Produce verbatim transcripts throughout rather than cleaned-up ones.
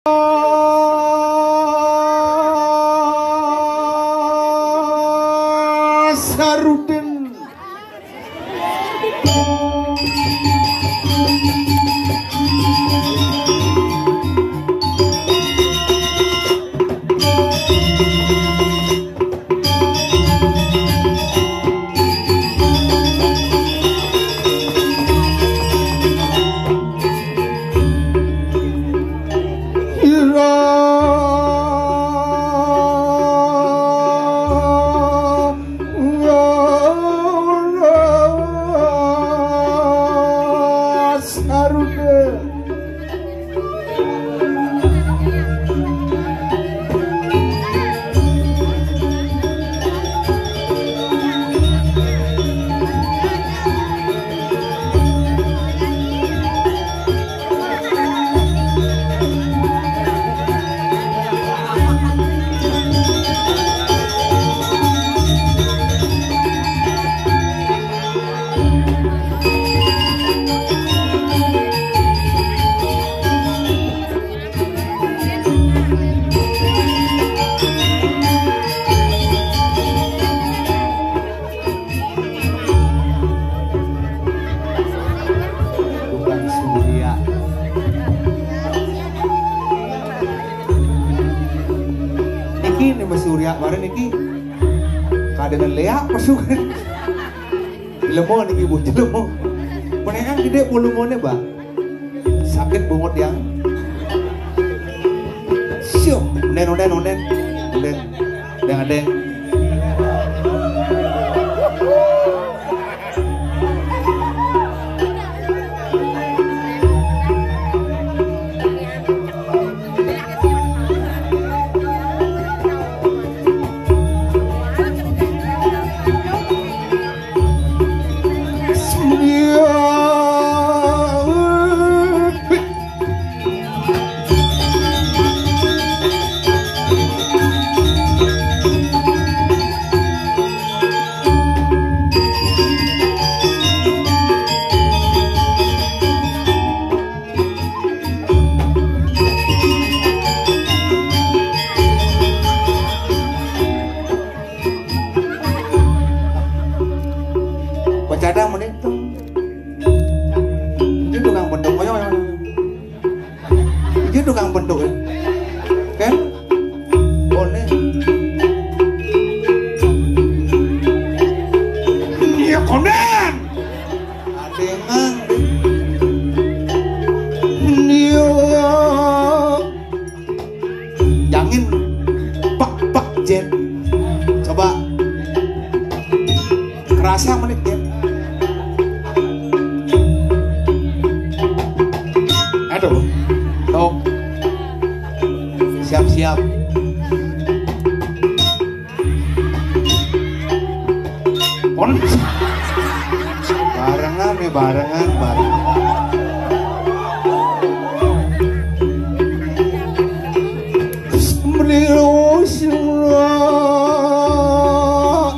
Sarudin. Tukang Surya. Niki nih Mas Surya kemarin niki. Kadenan Lea pasukan. Lemo niki Bu, lemo. Penekan gede volumenya, Mbak. Sakit bungut yang. Siuh, onden, onden, onden. Onden. Deng, deng. Pecadang menit tuh. Itu tukang bentuk, ayo, ayo, ayo. Itu tukang bentuk ya. Kan? Boleh. Iya, konden. Adengan. Iya. Jangin. Pak, pak, Jen. Coba. Kerasa menit, Jen. Aduh. Tok. Siap-siap. Kon. Barengan nih, barengan, barengan. Bismillahirrahmanirrahim.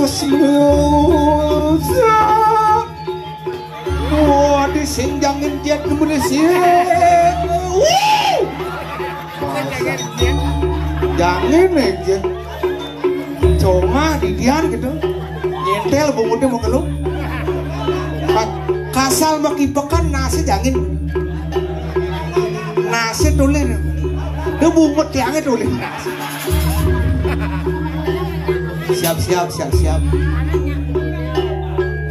Bismillahirrahmanirrahim. Wah, di sing jangin jet kemudian sih. Wih. Jangin aja. Cuma didian gitu. Nyentel bungutnya mau keluh. Ka-, kasal makipekan nasi jangin. Nasi tulen. Dia bungut tiangnya tulen nasi. Siap, siap, siap, siap.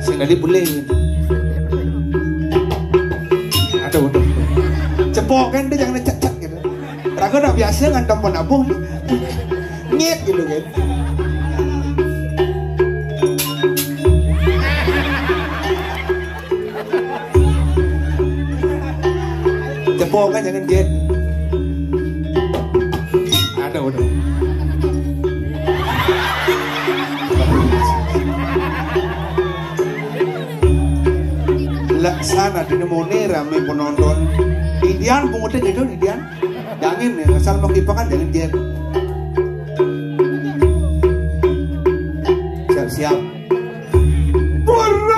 Sing tadi boleh. Aduh, aduh. Cepokan dia jangan cek-cek gitu. Raga udah biasa ngantam penabuh. Nyet gitu kan. Cepokan jangan jet. Ada udah. Laksana di nemone rame penonton. Indian pungutin itu Indian. Jangan ya, asal mau kipakan jangan jet. Siap-siap. Berat.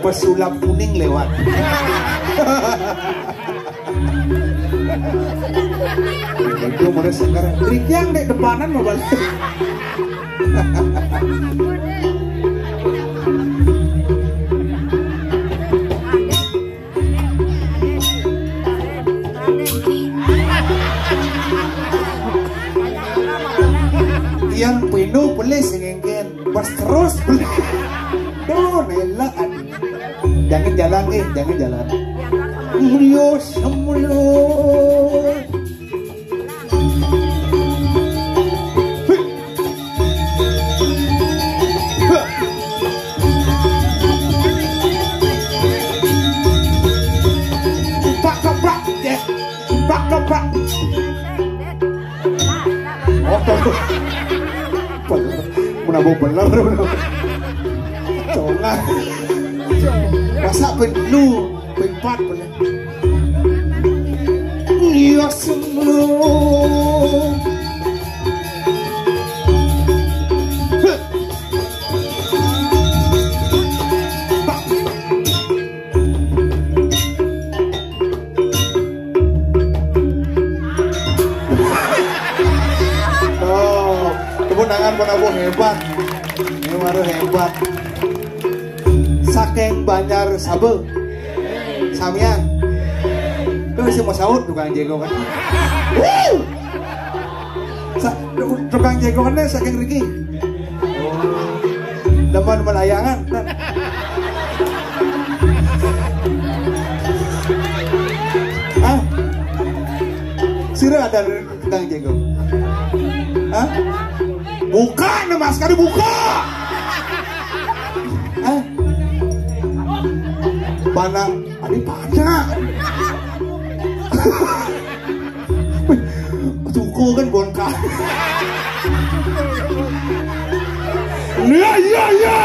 Pesulap kuning lewat. Itu mulai sekarang. Trikiang dek depanan mau balik. Yang pinu pelih sing engken. Pas terus pelih. Tuh, nela. Jangan jalan nih, jangan jalan. Mulio, semulio. Pak kebak, ya. Pak kebak. Oh, bener. Menabuh bener. Congan. Masa ping telu, ping empat bener. Iya semua. Oh, tepuk tangan buat Abu, hebat. Ini baru hebat. Saking Banjar Sabe. Samian. Tuh si mau saut tukang jago kan. Wuh! Sa-, tukang jago kan saking Riki. Demen melayangan. Hah? Sira ada tukang jago. Hah? Buka nih masker, buka. Hah? Mana? Ada pada. Tuku kan bongkar. Iya, iya, iya.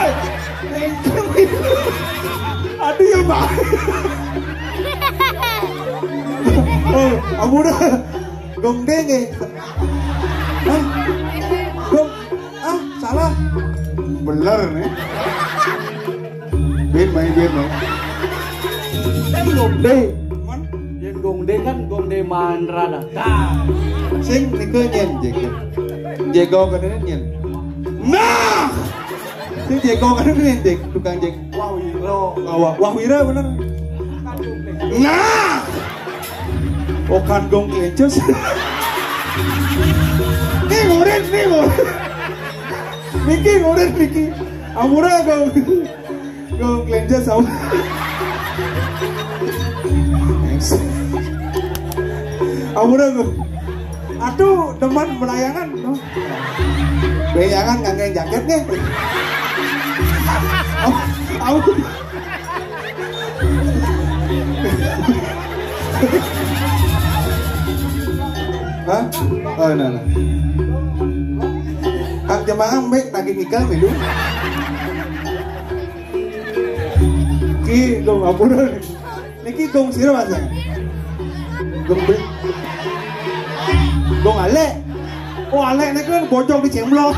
Aduh ya, Pak. Oh, ampun dah. Gong denge. Hah? Gong, ah, salah. Bener nih. Bin, main bin, main. Gong de. Mon? Yen gong de kan gong de manra dah. Dah. Sing nika nyen jago. Jago kadene nyen. Nah! Sing jago kadene nyen, Dik, tukang jago. Wah, wira. Wah, wah, wah, wira bener. Nah! Oh, kan gong kelencos. Nih, murid, nih, murid. Niki, murid, niki. Amura, gong. Gong kelenjar sama. Amura, gong. Aduh, demen melayangan, no. Bayangan ngangge jaket nih. Au, au. Hah? Oh, nah, nah. Kak jemaah mbek nagih ngigal milu. Ki, gong ampun. Niki gong sira, Mas? Gong be-, gong alek. Oh, alek niku kan bocor di cemplok.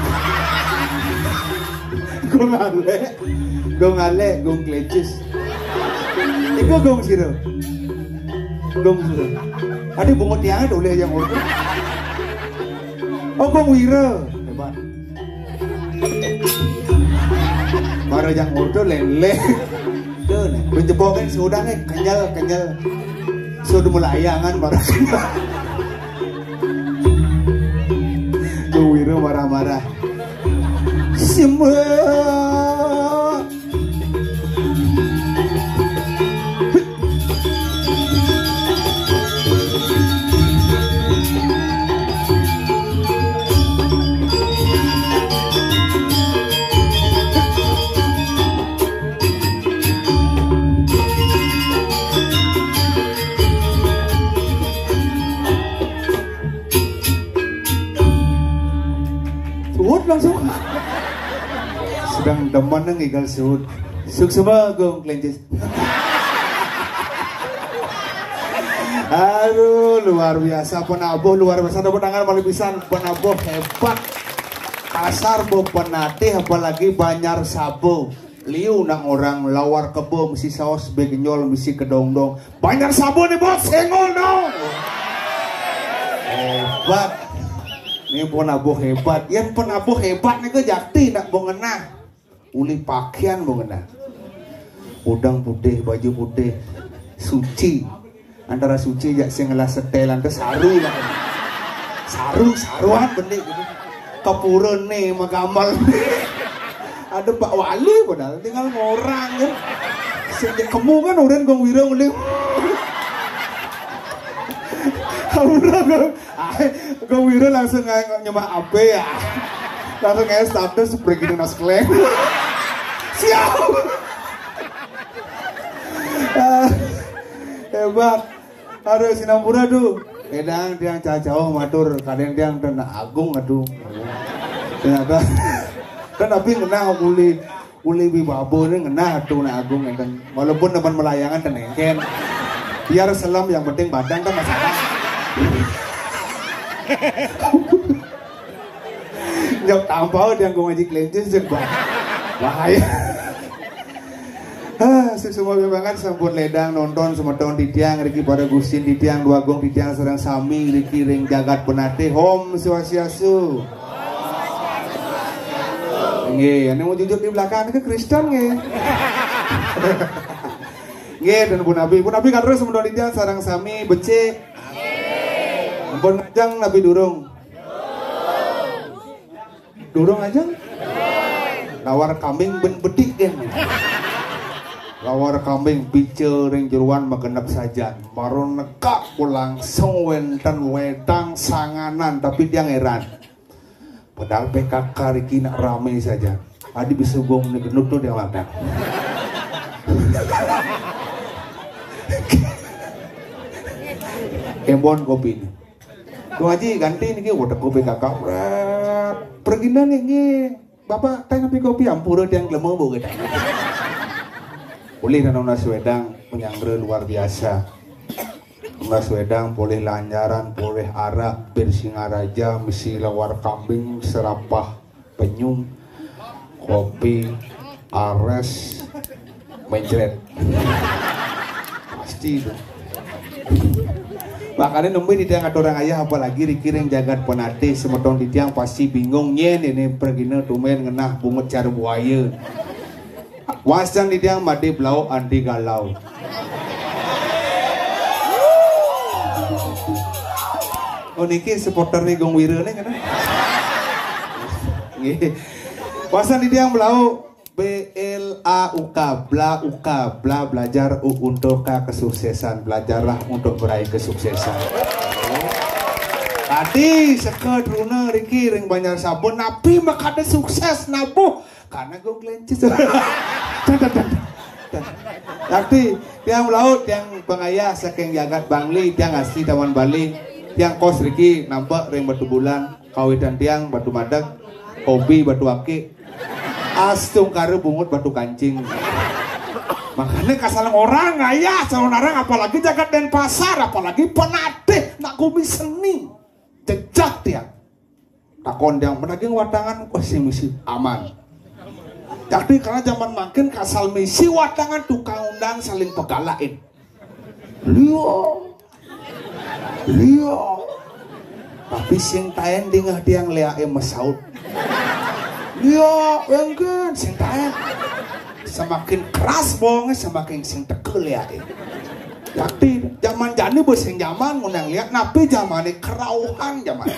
Gong alek. Gong alek, gong klecis. Iku gong sira. Gong sira. Ade bungut tiange oleh yang urut. Oh, gong wira. Hebat. Para yang urut lele. Tuh, nih, penjepokan sudah nih, kenyal, kenyal. Sudah mulai ayangan, marah. Tuh, Wiro marah-marah. Semua. Suhut langsung. Sedang demen ngigal suhut. Suksma gong kelencis. Aduh, luar biasa penabuh, luar biasa. Tepuk tangan malih pisan, penabuh hebat. Kasar bepenatih, apalagi Banjar Sabo. Liu nak orang lawar kebo mesti saos begenyol mesti kedongdong. Banyak sabun nih bos, senggol dong. Hebat. Ini penabuh hebat. Yang penabuh hebat nih ke jakti nak bengenah. Uli pakaian bengenah. Udang putih, baju putih. Suci. Antara suci jak sing ngelah setelan ke saru lah. Saru, saruan benih gitu. Kapura ne magamal. Ada Pak Wali padahal tinggal ngorang ya. Sejak kemu kan orang gong wirang uling. Orang gong wirang langsung ngai nyemak apa ya. Langsung ngai status pergi nas kleng. Siap. Ah, hebat. Aduh, sinampura tuh. Edang tiang cacau matur kadang tiang dan agung aduh. Ternyata kan tapi ngenah uli uli wibawa ini ngenah tuh nak agung enten. Walaupun teman melayangan tenengken. Biar selam yang penting badan kan masalah. Jawab tampau tiang gong aji kelinci sih bah. Bahaya. Ah, semua banget sampun ledang nonton semeton titiang riki pada gusin titiang duagung titiang sareng sami riki ring jagat penatih. Om Swastiastu. Nggih, anu mau jujur di belakang ke Kristen nggih. Nggih, dan pun abi, pun abi kados semeton titiang sareng sami becik. Ampun ngajeng nabi durung. Durung aja. Lawar kambing ben bedik kan. Lawar kambing pica ring jeruan magenep sajan. Baru nekak ku langsung wenten wedang sanganan tapi dia ngeran. Padahal P K K riki nak rame saja. Adi bisa gong ni genut tuh dia ladang. Kembon kopi ni. Tuh Haji ganti niki udah kopi kakak. Bret. Pergi niki. Bapak tanya kopi kopi ampura tiang gelema bu kita. Boleh dan Nanas Wedang menyanggra luar biasa. Nanas Wedang boleh lanjaran, boleh arak, bir Singaraja, mesi lawar kambing, serapah, penyu, kopi, ares, mencret. Pasti itu. Makanya nemu di tiang orang ayah apalagi dikiring jagat penatih semeton di tiang pasti bingung nyen ini pergina tumen ngenah bungut cara buaya. Wasang di tiang mati belau anti galau. Oh niki supporter nih Gong Wira nih kan. Nggih. Wasang di tiang belau B L A U K, bla U K, bla belajar U untuk K kesuksesan, belajarlah untuk meraih kesuksesan. Tadi seka truna riki ring Banjar Sabun, napi makada sukses nabuh karena gue kelencis. Yakti, tiang melaut, tiang pengayah saking jagat Bangli, tiang asli Taman Bali, tiang kos riki nampak ring Batu Bulan, kawitan tiang Batu Madeg, hobi Batu Akik, astungkara bungut Batu Kancing. Makanya kasal orang ngayah, calon orang apalagi jagat Denpasar, apalagi penatih, nak gumi seni. Jejak tiang. Takon tiang menaging watangan, wah si misi aman. Jadi karena zaman makin kasal misi watangan tukang undang saling pegalain. Liya. Liya. Tapi sing taen dingeh tiang leake mesaut. Liya, engken sing taen. Semakin keras bohongnya, semakin sing teke leake. Yakti, zaman jani bos sing zaman ngundang liak, napi zamane kerauhan zaman.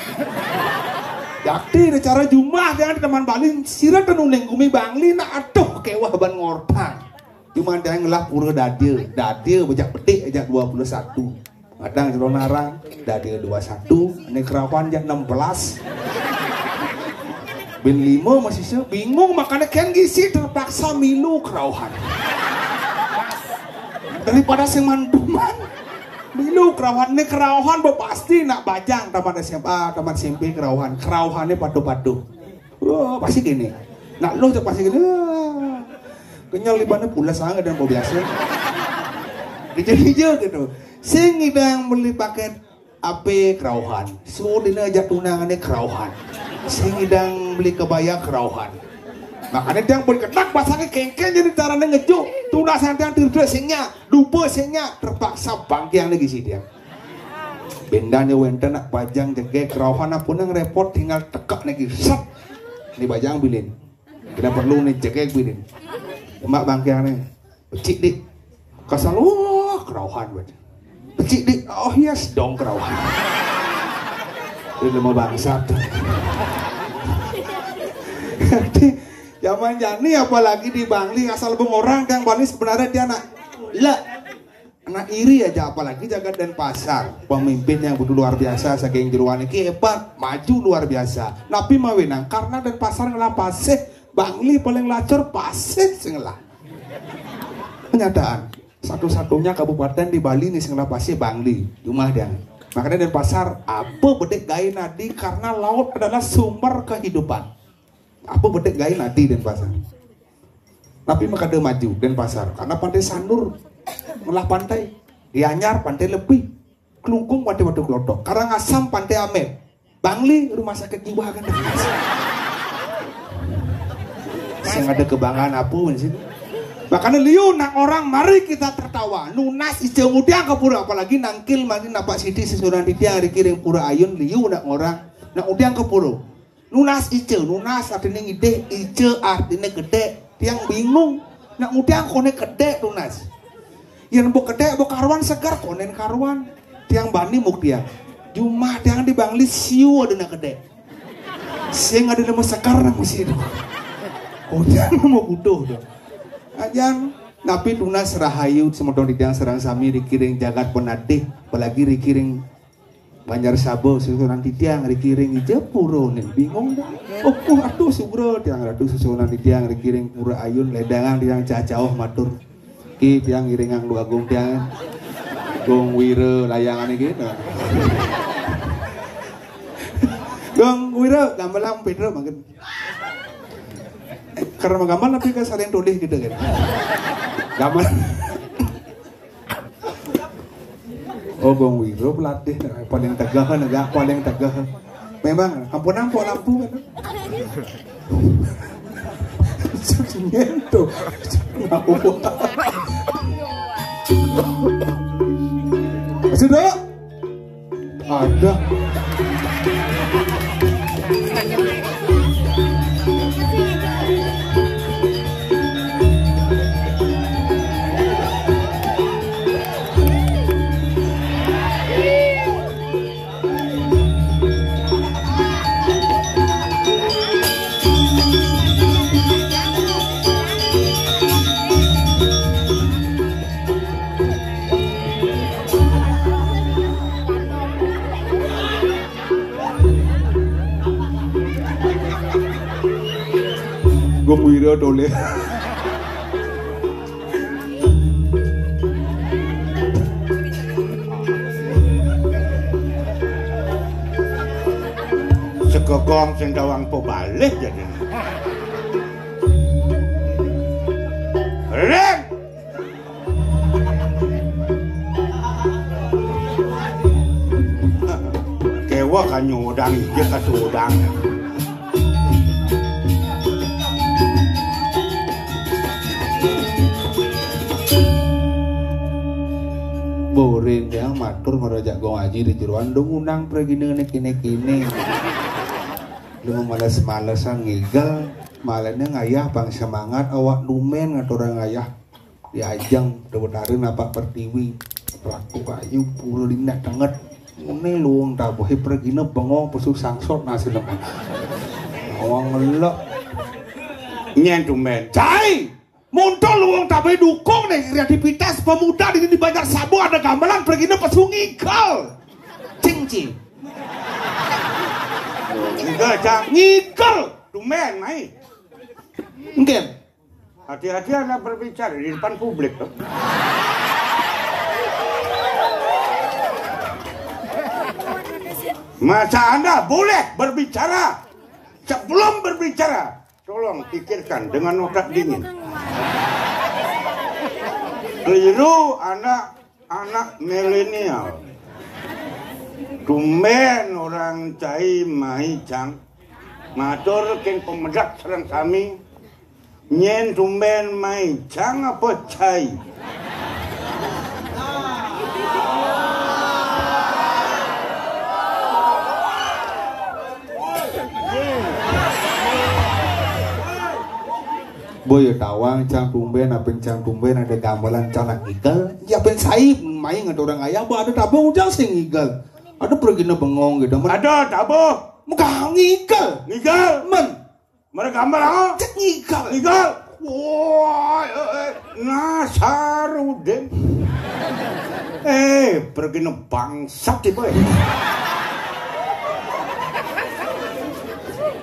Yakti, ada cara jumah jangan di teman Bali, sira tenun ning gumi Bangli, nak aduh kewah ban ngorban. Cuma dia ngelah pura dadia, dadia bejak betik ajak dua puluh satu. Kadang jero narang, dadia dua satu, ini kerapan jak enam belas. Bin lima masih se, bingung makanya ken gisi terpaksa milu kerauhan. Daripada sing manduman. Milu kerauhan, ini kerauhan pasti nak bajang tamat S M A, tamat S M P kerauhan. Kerauhannya patuh-patuh. Wah, pasti gini. Nak lu tuh pasti gini. Wah. Kenyal di mana pula sangat dan kau biasa. Hijau-hijau gitu. Sing idang beli paket ape kerauhan. Suruh dina ajak tunangannya kerauhan. Sing idang beli kebaya kerauhan. Makanya tiang pun ketak pasangnya kengkeng jadi caranya ngejuk. Tunas tiang tirda sing nyak, dupa sing nyak, terpaksa bangkiang lagi si tiang. Bendan ya wenten nak bajang jegeg kerauhan apa nang repot tinggal tekak lagi set. Ini bajang bilin. Tidak perlu nih jegeg bilin. Emak bangkiang nih. Becik dik. Kasal wah kerauhan buat. Becik dik. Oh yes dong kerauhan. Ini lemah bangsat. Jadi zaman jani apalagi di Bangli asal bengorang kan Bangli sebenarnya dia anak le anak iri aja apalagi jaga Denpasar pemimpin yang begitu luar biasa saking jeruan iki hebat maju luar biasa tapi mawenang karena Denpasar ngelah pasih Bangli paling lacur pasih sing ngelah kenyataan satu-satunya kabupaten di Bali nih sing ngelah pasih Bangli jumah dia makanya Denpasar apa bedik gawe nadi karena laut adalah sumber kehidupan apa bedik gawe nadi Denpasar tapi makada maju Denpasar karena Pantai Sanur ngelah pantai Gianyar pantai lebih Klungkung pantai Waduk Klothok Karangasem pantai Amet Bangli rumah sakit jiwa kan sing ada kebanggaan apa di sini makanya liu nak orang mari kita tertawa nunas ije mudiang ke pura apalagi nangkil mari napak siti sesuran titiang riki ring pura ayun liu nak orang nak mudiang ke pura nunas ije nunas artine ngidih ije artine gedek tiang bingung nak mudiang kone gedek tunas yen mbok gedek mbok karuan seger konen karuan tiang bani muk tiang jumah tiang di Bangli siu ada nak gedek sing ada nama sekar nang mesti itu oh tiang mau butuh tuh ajang tapi tunas rahayu semeton di tiang serang sami dikiring jagat penatih apalagi dikiring Banjar Sabo susunan titiang dikiring ija pura nih bingung dah. Oh, oh aduh sugra tiang ratu susunan titiang dikiring pura ayun ledangan tiang cacauh matur. Ki tiang iringang dua agung tiang. Gung Wira layangan iki. Nah. Gung Wira gamelan Pedro mangkin. Karena gamelan tapi kan saling tulis gitu kan. Gamelan Oh Gong Wiro pelatih paling tegah negak paling tegah. Memang ampun ampun lampu kan. Nyentuh. Sudah. Ada. Gung Wiro toleh. Segogong sing gawang pebalih jadi. Ring. Kewa kan nyodang ije kasodang. Borin yang matur merojak gong aji di jeruan dong unang pergi nene kene kene. Lu males-malesan ngigel, malahnya ngayah bang semangat awak dumen ngaturang ngayah. Diajeng dewetara napak pertiwi. Pelaku kayu pura lindah tenget. Ngene luwung tabuhe pregina bengong pesu sangsot nasi lemak. Awang ngelek. Nyen tumben. Cai! Monto luwung tabuhe dukung nih kreativitas pemuda di, di Banjar Sabo ada gamelan pregina pesu ngikel. Cing cing. Ngikel, Cang. Ngikel. Tumben, mai. Mungkin. Hati-hati Anda berbicara di depan publik tuh. Masa Anda boleh berbicara? Sebelum berbicara, tolong pikirkan dengan otak dingin. Keliru Anda anak milenial. Tumben orang cai mai cang. Matur king pemedak sareng sami. Nyén tumbén mai cang apa cai? Boya tawang cang tumbén, apa cang tumbén ada gamelan cang nak ngigel. Ya ben sai mai ngetu orang ayah, ba ada tabuh ujang sing ngigel. Ada pergina bengong gitu. Men- Ada tabuh. Mega ngigel. Ngigel. Men. Mereka gambar apa? Cek ngigel. Ngigel. Wah, eh, eh, Nasarudin. Eh, pergina bangsat ibu.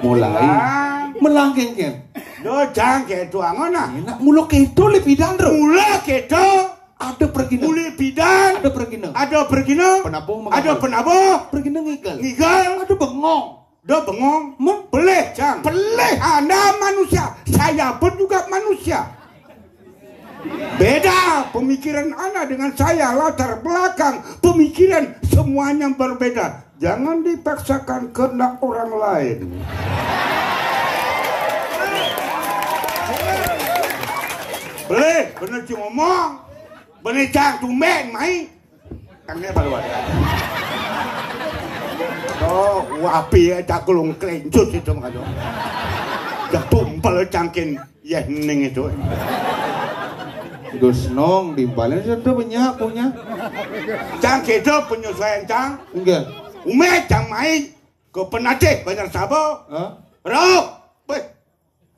Mulai. Melangkengken. Do cang ketu angona. Enak mula ketu le pidan ro. Mula ketu. Ada pergina. Mula pidan. Ada pergina. Ada pergina. Penabuh. Ada penabuh. Pergina ngigel. Ngigel. Ada bengong. Do bengong. Men- Pelih cang. Pelih. Anda manusia. Saya pun juga manusia. Beda pemikiran Anda dengan saya, latar belakang pemikiran semuanya berbeda. Jangan dipaksakan kehendak orang lain. Boleh, bener cuma ngomong. Bener cang tumbén mai. Kang dia baru ada. Oh, wapi ya cakul wong klencut itu makanya. Dah tumpel cangkin. Ya ning itu. Gus Nong timpalin sudah punya punya. Cang ketu penyesuaian cang. Enggak. Ume cang mai ke penatih banyak sabo. Hah? Rauh. Weh.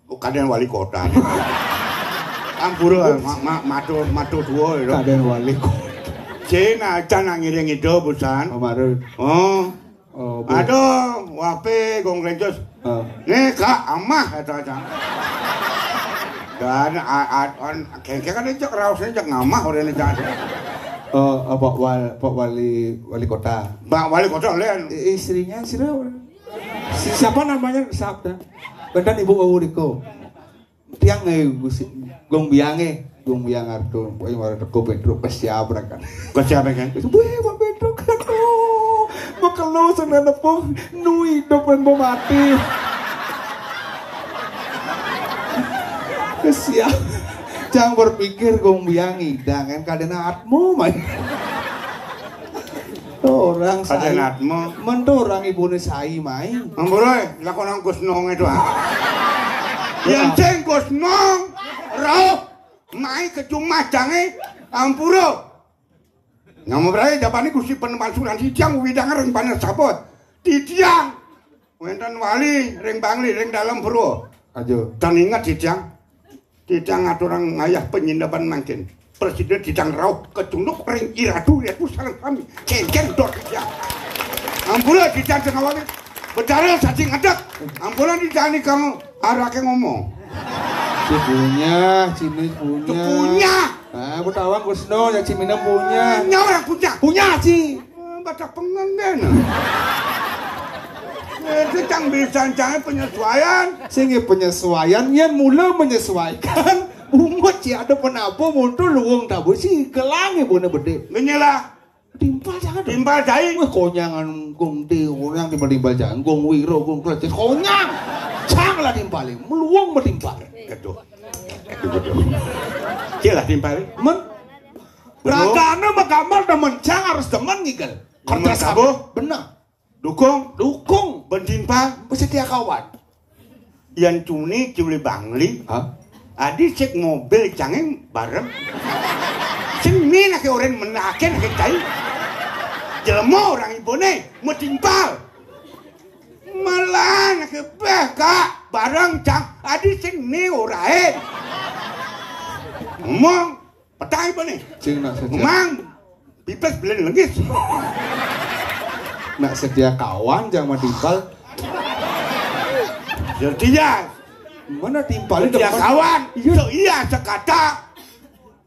Oh, kadén wali kota. Ampura, ma, ma, matur, matur dua itu. Kadén wali kota. Cina cang nak ngiring itu busan. Oh, marut. Oh. Oh, bu- Aduh, wape gong lencos. Oh. Nih kak amah kata cang. Dan a- a- on kengke kan cek rausnya cek ngamah orang ini cang. Oh, oh, Pak Wal, Pak Wali, Wali Kota. Pak Wali Kota, lian. I- istrinya sira. Si- siapa namanya? Sabda. Benten Ibu Wau Riko. Tiang eh, Gusti, Gong Biang eh. Gong Biang Arto. Pokoknya marang teko Petruk, kesiabrakan. Kesiabrakan. Weh, Pak Petruk, aduh. Makelo sing nepuh, nu idup lan mati. Kesiap. Cang berpikir Gong Biang ngidang kan kadéna atmo mai. Orang sai. Kadéna atmo. Men to orang ibune sai mai. Ampura, lakonan Gus Nong itu ah. Yen sing Gus Nong, rauh mai ke jumah jange, ampura. Nama brai japane Gusti Penemansuran titiang widang ring panes sabot. Titiang wenten wali ring Bangli ring dalem pura. Aja. Dan inget titiang. Titiang ngaturang ngayah penyindeban mangkin. Presiden titiang rauh kecunduk ring iratu iratu sareng sami. Kengken dot titiang. Ampura titiang sing awali. Betara saji ngedek. Ampura titiang nika arake ngomong. Cipunya, cine punya. Punya. Ah, betawang Gus Nong ya cimina punya. Nya orang punya. Punya ci. Batak pengen deh. Itu cang bisa cang penyesuaian. Sing penyesuaian, yen mula menyesuaikan. Bungut ci ada penapa muncul luwung tabu si gelang ibune bede. Menyelah. Timpal jangan. Timpal cai. Weh konyangan gong de orang timpal-timpal jangan gong wiro gong kleces konyang. Cang lah timpal. Meluwung metimpal. Aduh. Aduh, aduh. Cilah timpal. Men ragane magambar demen cang harus demen ngigel. Kerja sama. Benar. Dukung. Dukung. Bentimpal. Setia kawan. Yan cuni ciuli Bangli. Hah? Adi sik mobil canging bareng. Sing ni nake oren menake nake cai. Jelema orang ibone metimpal. Malah nake beh kak bareng cang. Adi sing ni orae. Ngomong. Petang ibu nih. Cing nak setia. Mang, pipes beli lengis. Nak setia kawan jangan timpal. Setia. Mana timpal itu? Setia kawan. Iya. So, iya sekata.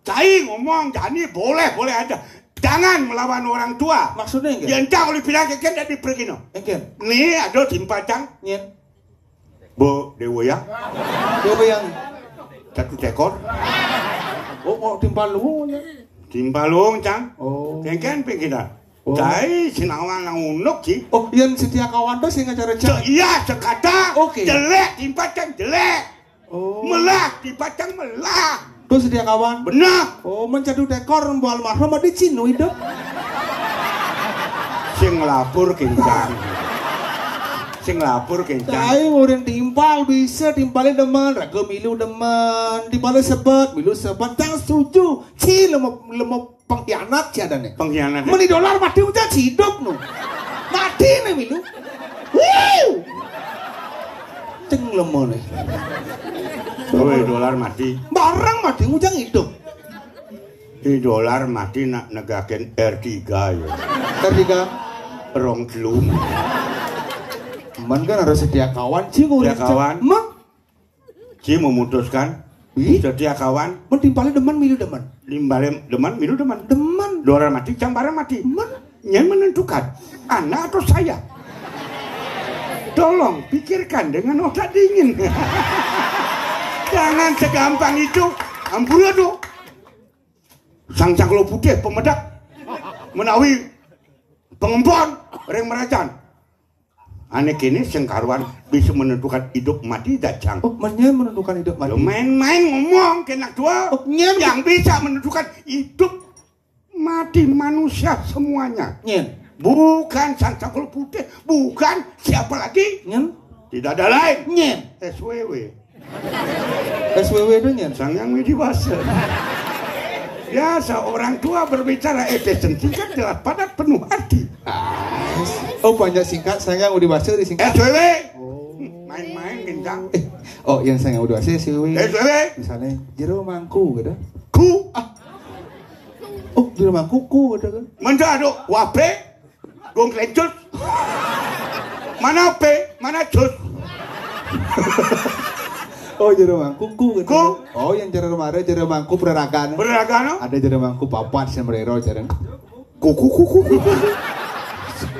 Cai ngomong jani boleh boleh aja. Jangan melawan orang tua. Maksudnya enggak? Ya entah kalau bilang keken dari pergi no. Enggak. Nih ada timpal cang. Nyen. Bu Dewa ya. Dewa yang satu ekor. Oh, mau timpal lu ya. Timpal lu cang. Oh. Kengken ping kita. Oh. Cai sinawan nang unuk sih. Oh, yang setia kawan tuh sing acara cang. Iya sekata. Oke. Jelek timpal cang jelek. Oh. Melah, dipacang melah. Terus dia kawan? Benar. Oh, mencadu tekor mbok almarhum ada Cino hidup. Sing lapor kencang. Sing lapor kencang. Kae urung timpal bisa timpalnya demen, raga milu demen, timpalnya sebet, milu sebet, cang setuju. Ci lemo lemo pengkhianat ci adane. Pengkhianat. Meni dolar mati ucap ci hidup no. Mati nih milu. Wuh. Ceng lemo nih. Woi, dolar mati. Barang mati ujang hidup. Di dolar mati nak negakin R tiga ya. R tiga. Rong telu. Men kan harus setia kawan ci ngurus. Setia kawan. Mah? Ci memutuskan. Ih? Setia kawan. Men timpalnya demen milu demen. Timpalnya demen milu demen. Demen. Dolar mati, cang barang mati. Men? Nyen menentukan, Anda atau saya. Tolong pikirkan dengan otak dingin. Jangan segampang itu. Ampura tuh. Sang cangklo putih pemedak menawi pengempon ring merajan. Ane kene sing karuan bisa menentukan hidup mati dajang. Oh, menyen menentukan hidup mati. Lo main-main ngomong kena tua. Oh, nyen. Yang bisa menentukan hidup mati manusia semuanya. Nyen. Bukan sang cangkul putih, bukan siapa lagi? Nyen. Tidak ada lain. Nyen. S W W. S W W itu nyen. Sang Yang Widi Wasa. Biasa orang tua berbicara, eh, singkat, jelas, padat, penuh arti. Oh, banyak singkat, Sang Yang Widi Wasa disingkat. S W W. Oh. Main-main kencang. Eh, oh, yang Sang Yang Widi Wasa S W W. S W W. Misalnya, jero mangku gitu. Ku. Ah. Oh, jero mangku ku gitu kan. Menda aduk wape. Gong kelencut. Mana P? Mana Cut? Oh, jero mangku ku gitu. Ku. Oh, yang jero mare jero mangku perarakan. Perarakan, no? Ada jero mangku papat sing merero jero. Kuku kuku kuku.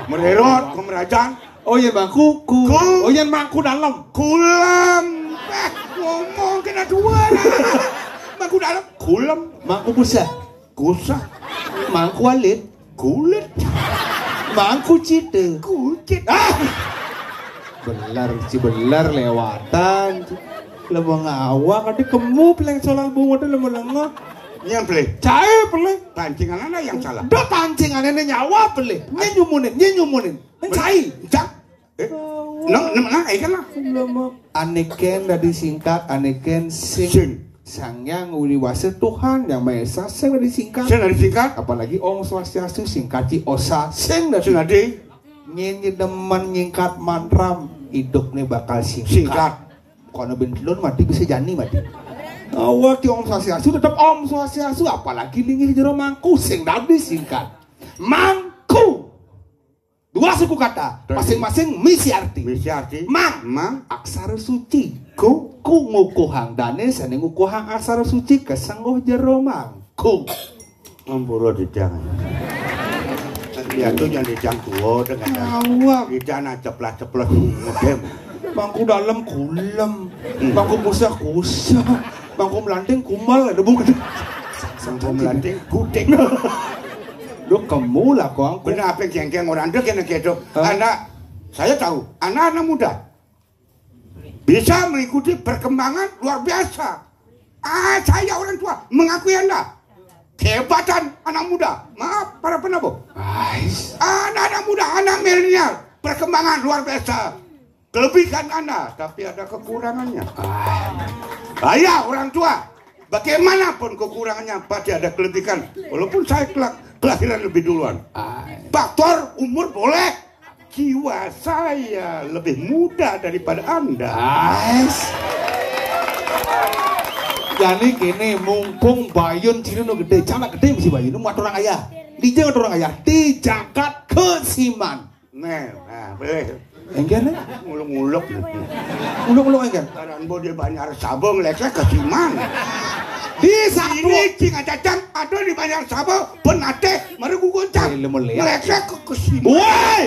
Merero kemerajan. Oh, yang mangku ku. Ku. Oh, yang mangku dalam. Kulem. Eh, ngomong kena dua lah. Mangku dalam kulem. Mangku pusat. Kusah. Mangku alit. Kulit. Mangku cita. Kucit. Ah! Belar, ci belar lewatan. Lemo ngawak, ati kemu peleng solal bungut lemo lengo. Nyample. Cae peleng. Pancingan anak yang salah. Dah pancingan ini nyawa peleng. Nyen nyumunin, nyen nyumunin. Nyen cae. Cak. Eh, nang, nang, nang, eh, kan lah. Aneken dari singkat, aneken sing. Sing. Sang Yang Widi Wasa Tuhan Yang Maha Esa, sing dari singkat. Sing dari singkat. Apalagi Om Swastiastu, singkat ci osa, sing dari. Sing dari. Nyen demen nyingkat mantra, hidup nih bakal singkat. Singkat. Kono bentelun mati bisa jani mati. Awak ki Om Swastiastu tetap Om Swastiastu, apalagi linggih jero mangku, sing dari singkat. Mangku. Dua suku kata, masing-masing misi arti. Misi arti. Mang. Mang. Aksara suci. Ku. Ku ngukuhang dane sane ngukuhang aksara suci kesengguh jero mangku. Ampura didang. Dia tuh yang didang tua dengan. Awak. Didang ceplas-ceplos ngedem. Mangku dalam kulem. Hmm. Mangku pusah kusah. Mangku melanting kumal ada bunga. Mangku melanting gudeg. Duh, kamu lah, kong. Bener apa yang kengkeng orang tuh kena gitu. Hah? Anak, saya tahu, anak-anak muda bisa mengikuti perkembangan luar biasa. Ah, saya orang tua mengakui Anda. Kehebatan anak muda. Maaf, para penabung. Ais. Anak-anak muda, anak milenial, perkembangan luar biasa. Kelebihan Anda, tapi ada kekurangannya. Ah. Saya orang tua, bagaimanapun kekurangannya pasti ada kelebihan. Walaupun saya kelak kelahiran lebih duluan. Ah. Faktor umur boleh, jiwa saya lebih muda daripada Anda. Ais. Jani kene mumpung bayun ciri nu gede, cana gede mesti bayun, nu orang ayah. Di jagat orang ayah, di jagat kesiman. Nah, nah, boleh. Engken, eh? Nguluk-nguluk. Nguluk-nguluk engken. Karan bo di Banjar Sabo ngelesek ke Siman. Di satu. Ini cing aja cang, ada di Banjar Sabo, penateh, mari guguncang. Eh, lemo liat. Ngelesek ke, ke Siman. Woi!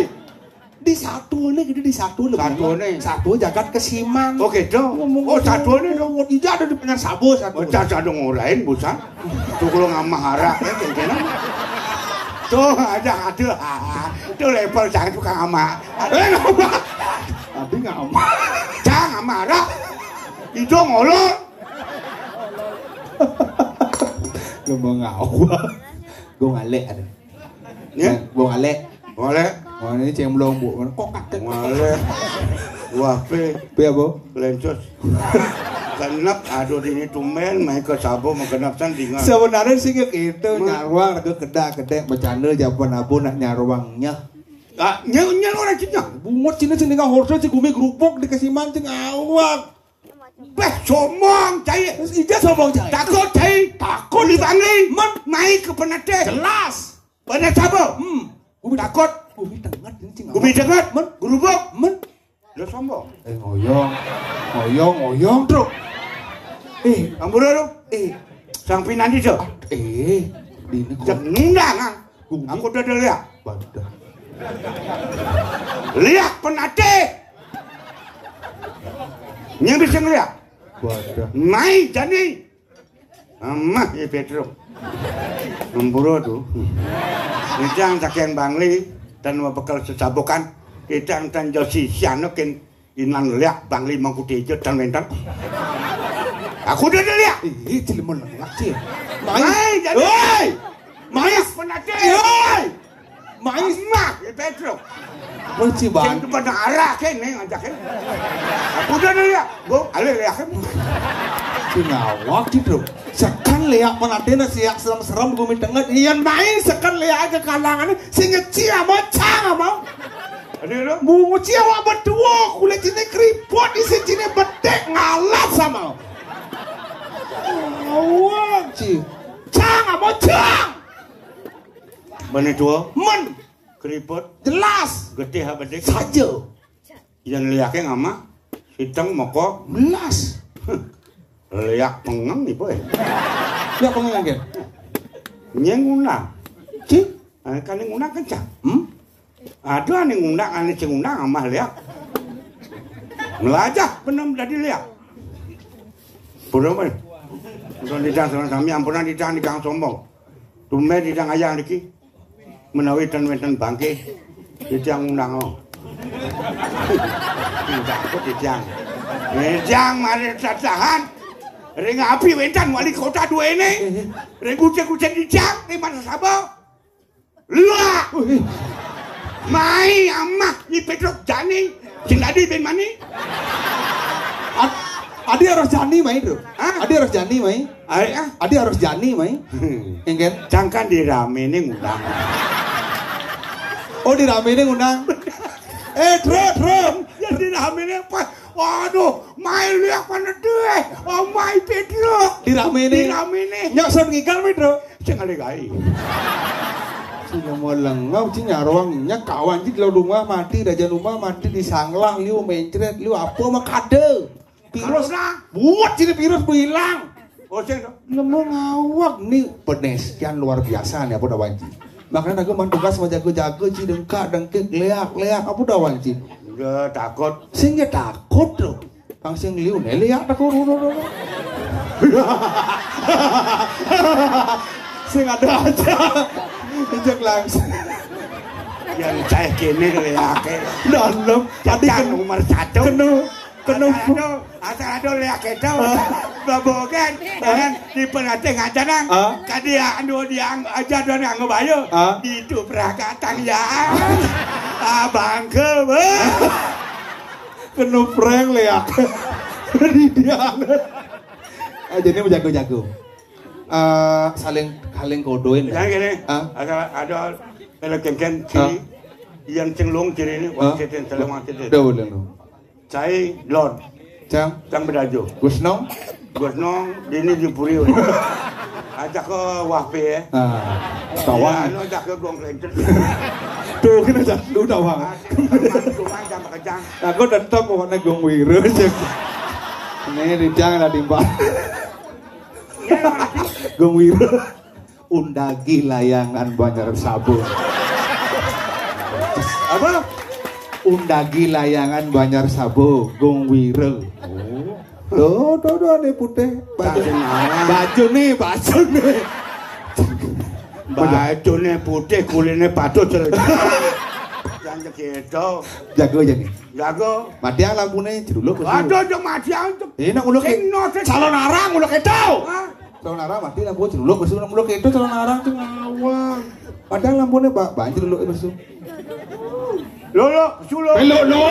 Di satu nih, gitu di satu lho. Satu nih. Satu jagat kesiman. Oh, gitu. Ngomong, oh, satu nih dong. Tidak ada di Banjar Sabo satu. Oh, cang satu ngurain, busan. Tuh kalau ngamah arak, ya, cengkena. Tuh, aja, aduh, ah, ah. Tuh level jangan suka ngamah. Eh, ngamah. Tadi ngamah. Jangan ngamah arak. Ijo ngolor. Lu mau ngawak. Gue ngalek ada. Ya? Gue ngalek. Ngalek. Wah, ini cemblong, Bu. Kok kaget? Ngalek. Wah, pe. Pe apa? Lencos. Genep, aduh, ini tumben main ke sabo mau genep san dingan. Sebenarnya sih kayak gitu, nyarwang, ada kedak-kedek, bercanda, jawaban abu nak nyarwangnya. Ah, nyel, nyel orang cina. Bungut cina sing dengan horse si gumi gerupuk dikasih mancing awak. Beh, sombong cai. Terus ija sombong cai. Takut cai. Takut. Uli Bangli. Men. Mai ke Penate. Jelas. Penate apa? Hmm. Gumi takut. Gumi tenget ini cing. Gumi tenget. Men. Gerubuk. Men. Lo sombong. Eh, ngoyong. Ngoyong, ngoyong, Truk. Eh, ampura lu. Eh, sang pinandi jo. Eh, di ini kok. Cek nundang, ah. Gumi. Aku udah lihat. Waduh. Lihat Penate. Nying bisa ngeliat. Waduh. Mai jani. Amah ya Petruk. Ngemburu tu. Nitang saking Bangli dan mau bekal sesabukan. Nitang tan josi siano ken inan liak Bangli mangkutejo tan mentan. Aku udah liak. Ih, cili mau lengak sih. Mai. Mai, jani. Woi. Mai. Penate. Woi. Mais mah, ya Petruk. Wah, ci ban. Yang depan arah ke neng aja kan. Aku udah lihat, gua alih lihat kan. Ci ngawak gitu. Sekan lihat Penate na siak serem-serem gumi tenget. Iyan main sekan lihat aja kalangan sing ngeci ama cang ama. Aduh lo. Bungut ci awak berdua kulit ini keriput isi cini bedek ngalas sama. Awak ci. Cang ama cang. Bani tua. Men. Keriput. Jelas. Getih apa dik? Saja. Yang liake ngama? Hiteng moko. Jelas. Liak pengeng ibu eh. Liak pengeng kan? Nyeng ngundang. Ci? Eh, kan ngundang kencang. Hmm? Ada nih ngundang, ane sing ngundang amah liak. Melajah bener dari liak. Pura men. Untuk didang sama sami ampunan didang didang sombong. Tumben didang ayang niki. Menawi ten wenten bangke, titiang ngundang. Takut titiang. Titiang mari tatahan. Ring api wenten wali kota dua ini. Ring kucing-kucing titiang, ring mata sabo. Lua. Mai amah ni Petruk jani. Sing tadi ben mani. Adi harus jani mai, Bro. Hah? Adi harus jani mai. Ai ah. Adi harus jani mai. Engken. Cangkan di rame ini ngundang. Oh, di rame ini ngundang. Eh, Bro, Bro. Ya di rame ini apa? Waduh, mai liak mana deh? Oh, mai Petruk. Di rame ini. Di rame ini. Nyok son ngigal, Bro. Sing ada gai. Sing mau lengau, sing nyarwang, nyak kawan, sing lo rumah mati, raja rumah mati, di sanglah, liu mencret, liu apa mah kada. Virus lah. Buat sini virus hilang. Oh, sing. Nemu ngawak ni pedes yang luar biasa nih apa dah wanci. Makanya aku man tugas sama jago-jago ci dengkak dengkik leak leak apa dah wanci. Enggak takut. Sing ya takut loh. Kang sing liu ne leak takut. Sing ada aja. Injek langsung. Yang cai kene leak. Dalam. Tadi kan nomor satu. Kena. Kena. Asal ada lihat kita. Babogan. Jangan diperhati ngajanang. Kadi anu dia aja dong yang ngebayo. Itu perakatan ya. Abang ke. Kena prank lihat. Di dia. Ah, jadi mau jago-jago. Eh, saling saling kodoin. Jangan gini. Ada ada kalau kengken ciri yang cenglung ciri ini wang cetin celung wang cetin. Udah boleh lu. Cai lon. Cang. Cang bedajo. Gusnong. Gusnong dini di puri. Ajak ke wahpe ya. Ah. Tawang. Anu ajak ke gong kelencer. Tuh kena jatuh tawang. Cuma jam kejang. Aku tetap pokoknya gong wira cek. Ini di jang lah timbang. Gong wira. Undagi layangan Banjar Sabo. Apa? Undagi layangan Banjar Sabo, Gung Wira. Oh. Tuh, tuh, tuh, ini putih. Baju. Baju nih, baju nih. Baju nih putih, kulitnya patut. Anjek keto. Jago aja nih. Jago. Mati lampune jeruluk pesu. Aduh, aduh mati antuk. Ini nak muluk Sing no, sing- calon arang muluk itu. Hah? Calon arang mati lampu jeruluk pesu nak muluk itu calon arang tuh ngawang. Padahal lampune ba banjir jeruluk pesu. Lolo, sulo. Belok lo.